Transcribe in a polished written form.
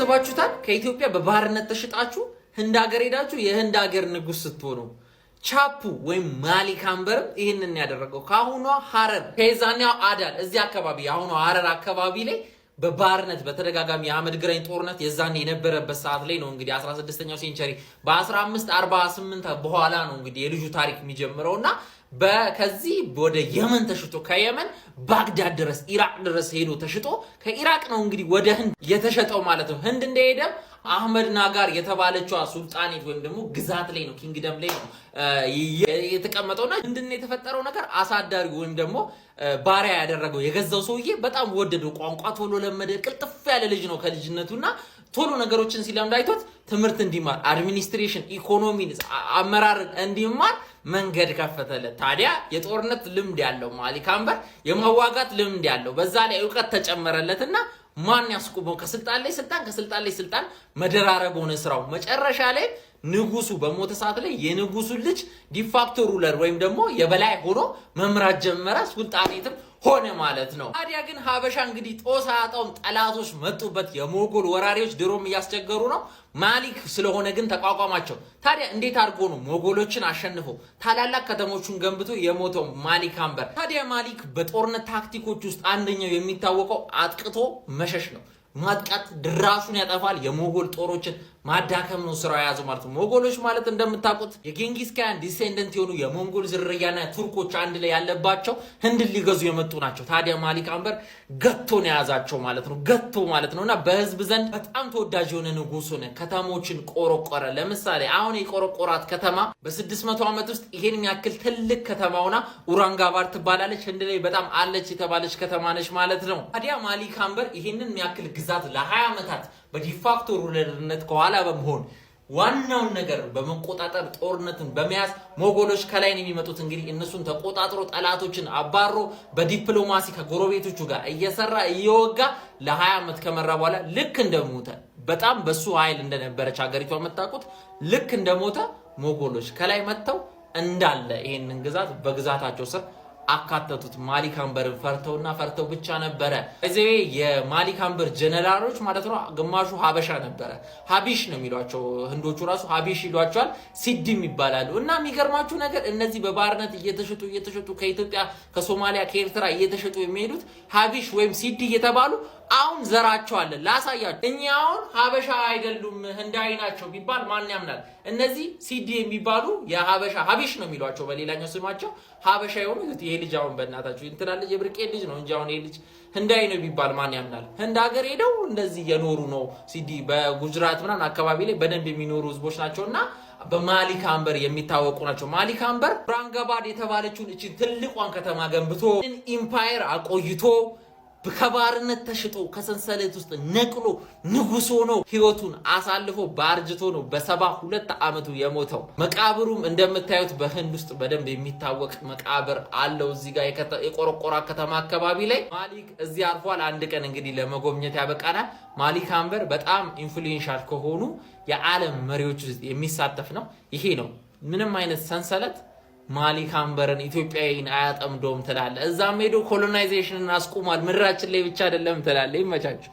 አስባችሁታል? ከኢትዮጵያ በባርነት ተሽጣችሁ ህንድ ሀገር ሄዳችሁ የህንድ ሀገር ንጉስ ስትሆኑ። ቻፑ ወይም ማሊክ አንበርም ይህንን ያደረገው ከአሁኗ ሀረር፣ ከዛኛው አዳል እዚህ አካባቢ፣ የአሁኗ ሀረር አካባቢ ላይ በባርነት በተደጋጋሚ የአህመድ ግራኝ ጦርነት የዛኔ የነበረበት ሰዓት ላይ ነው። እንግዲህ 16ኛው century በ1548 በኋላ ነው እንግዲህ የልጁ ታሪክ የሚጀምረው። እና ከዚህ ወደ የመን ተሽጦ፣ ከየመን ባግዳድ ድረስ፣ ኢራቅ ድረስ ሄዶ ተሽጦ፣ ከኢራቅ ነው እንግዲህ ወደ ህንድ የተሸጠው ማለት ነው። ህንድ እንደሄደም አህመድ ናጋር የተባለችዋ ሱልጣኔት ወይም ደግሞ ግዛት ላይ ነው፣ kingdom ላይ ነው የተቀመጠውና ምንድን የተፈጠረው ነገር፣ አሳዳሪ ወይም ደግሞ ባሪያ ያደረገው የገዛው ሰውዬ በጣም ወደደው። ቋንቋ ቶሎ ለመደ። ቅልጥፍ ያለ ልጅ ነው ከልጅነቱና ቶሎ ነገሮችን ሲለምድ አይቶት ትምህርት እንዲማር፣ administration፣ ኢኮኖሚ፣ አመራርን እንዲማር መንገድ ከፈተለት። ታዲያ የጦርነት ልምድ ያለው ማሊክ አንበር፣ የመዋጋት ልምድ ያለው፣ በዛ ላይ እውቀት ተጨመረለትና ማን ያስቁመው? ከስልጣን ላይ ስልጣን፣ ከስልጣን ላይ ስልጣን መደራረብ ሆነ ስራው። መጨረሻ ላይ ንጉሱ በሞተ ሰዓት ላይ የንጉሱ ልጅ de facto ruler ወይም ደግሞ የበላይ ሆኖ መምራት ጀመረ። ሱልጣኔትም ሆነ ማለት ነው። ታዲያ ግን ሀበሻ እንግዲህ ጦስ አያጣውም። ጠላቶች መጡበት። የሞጎል ወራሪዎች ድሮም እያስቸገሩ ነው። ማሊክ ስለሆነ ግን ተቋቋማቸው። ታዲያ እንዴት አድርጎ ነው ሞጎሎችን አሸንፎ ታላላቅ ከተሞቹን ገንብቶ የሞተው ማሊክ አንበር? ታዲያ ማሊክ በጦርነት ታክቲኮች ውስጥ አንደኛው የሚታወቀው አጥቅቶ መሸሽ ነው። ማጥቃት ድራሹን ያጠፋል። የሞጎል ጦሮችን ማዳከም ነው ስራው የያዘው ማለት ነው። ሞጎሎች ማለት እንደምታውቁት የጌንጊስ ካን descendant የሆኑ የሞንጎል ዝርያና ቱርኮች አንድ ላይ ያለባቸው ህንድን ሊገዙ የመጡ ናቸው። ታዲያ ማሊክ አንበር ገቶ ነው የያዛቸው ማለት ነው። ገቶ ማለት ነው። እና በህዝብ ዘንድ በጣም ተወዳጅ የሆነ ንጉስ ሆነ። ከተሞችን ቆረቆረ። ለምሳሌ አሁን የቆረቆራት ከተማ በ600 ዓመት ውስጥ ይሄን የሚያክል ትልቅ ከተማ ሆና ኡራንጋባድ ትባላለች። ህንድ ላይ በጣም አለች የተባለች ከተማ ነች ማለት ነው። ታዲያ ማሊክ አንበር ይሄንን የሚያክል ግዛት ለ20 ዓመታት በ de facto ruler ነት ከኋላ በመሆን፣ ዋናውን ነገር በመቆጣጠር፣ ጦርነትን በመያዝ፣ ሞጎሎች ከላይ ነው የሚመጡት። እንግዲህ እነሱን ተቆጣጥሮ፣ ጠላቶችን አባሮ፣ በዲፕሎማሲ ከጎረቤቶቹ ጋር እየሰራ፣ እየወጋ ለ20 ዓመት ከመራ በኋላ ልክ እንደሞተ፣ በጣም በሱ ኃይል እንደነበረች ሀገሪቷ የምታውቁት፣ ልክ እንደሞተ ሞጎሎች ከላይ መጥተው እንዳለ ይሄንን ግዛት በግዛታቸው ስር አካተቱት። ማሊክ አንበርን ፈርተውና ፈርተው ብቻ ነበረ። እዚህ የማሊክ አንበር ጀነራሎች ማለት ነው ግማሹ ሀበሻ ነበረ። ሀቢሽ ነው የሚሏቸው፣ ህንዶቹ ራሱ ሀቢሽ ይሏቸዋል። ሲዲም ይባላሉ። እና የሚገርማችሁ ነገር እነዚህ በባርነት እየተሸጡ እየተሸጡ ከኢትዮጵያ፣ ከሶማሊያ፣ ከኤርትራ እየተሸጡ የሚሄዱት ሀቢሽ ወይም ሲዲ እየተባሉ አሁን ዘራቸው አለ፣ ላሳያችሁ። እኛ አሁን ሀበሻ አይደሉም ህንዳዊ ናቸው ቢባል ማን ያምናል? እነዚህ ሲዲ የሚባሉ የሀበሻ፣ ሀቢሽ ነው የሚሏቸው በሌላኛው ስማቸው፣ ሀበሻ የሆኑ፣ ይሄ ልጅ አሁን በእናታችሁ እንትና ልጅ የብርቄ ልጅ ነው እንጂ አሁን ይሄ ልጅ ህንዳዊ ነው ቢባል ማን ያምናል? ህንድ ሀገር ሄደው እንደዚህ የኖሩ ነው። ሲዲ በጉጅራት ምናምን አካባቢ ላይ በደንብ የሚኖሩ ህዝቦች ናቸው እና በማሊክ አንበር የሚታወቁ ናቸው። ማሊክ አንበር ኡራንጋባድ የተባለችውን እችን ትልቋን ከተማ ገንብቶ፣ empire አቆይቶ፣ ከባርነት ተሽጦ፣ ከሰንሰለት ውስጥ ነቅሎ፣ ንጉስ ሆኖ ህይወቱን አሳልፎ በአርጅቶ ነው በ72 ዓመቱ የሞተው። መቃብሩም እንደምታዩት በህንድ ውስጥ በደንብ የሚታወቅ መቃብር አለው። እዚህ ጋር የቆረቆራ ከተማ አካባቢ ላይ ማሊክ እዚህ አርፏል። አንድ ቀን እንግዲህ ለመጎብኘት ያበቃናል። ማሊክ አንበር በጣም influential ከሆኑ የዓለም መሪዎች ውስጥ የሚሳተፍ ነው። ይሄ ነው፣ ምንም አይነት ሰንሰለት ማሊክ አንበርን ኢትዮጵያዊን አያጠምዶም ትላለ። እዛም ሄዶ colonization ን አስቁሟል። ምድራችን ላይ ብቻ አይደለም ትላለ። ይመቻችሁ።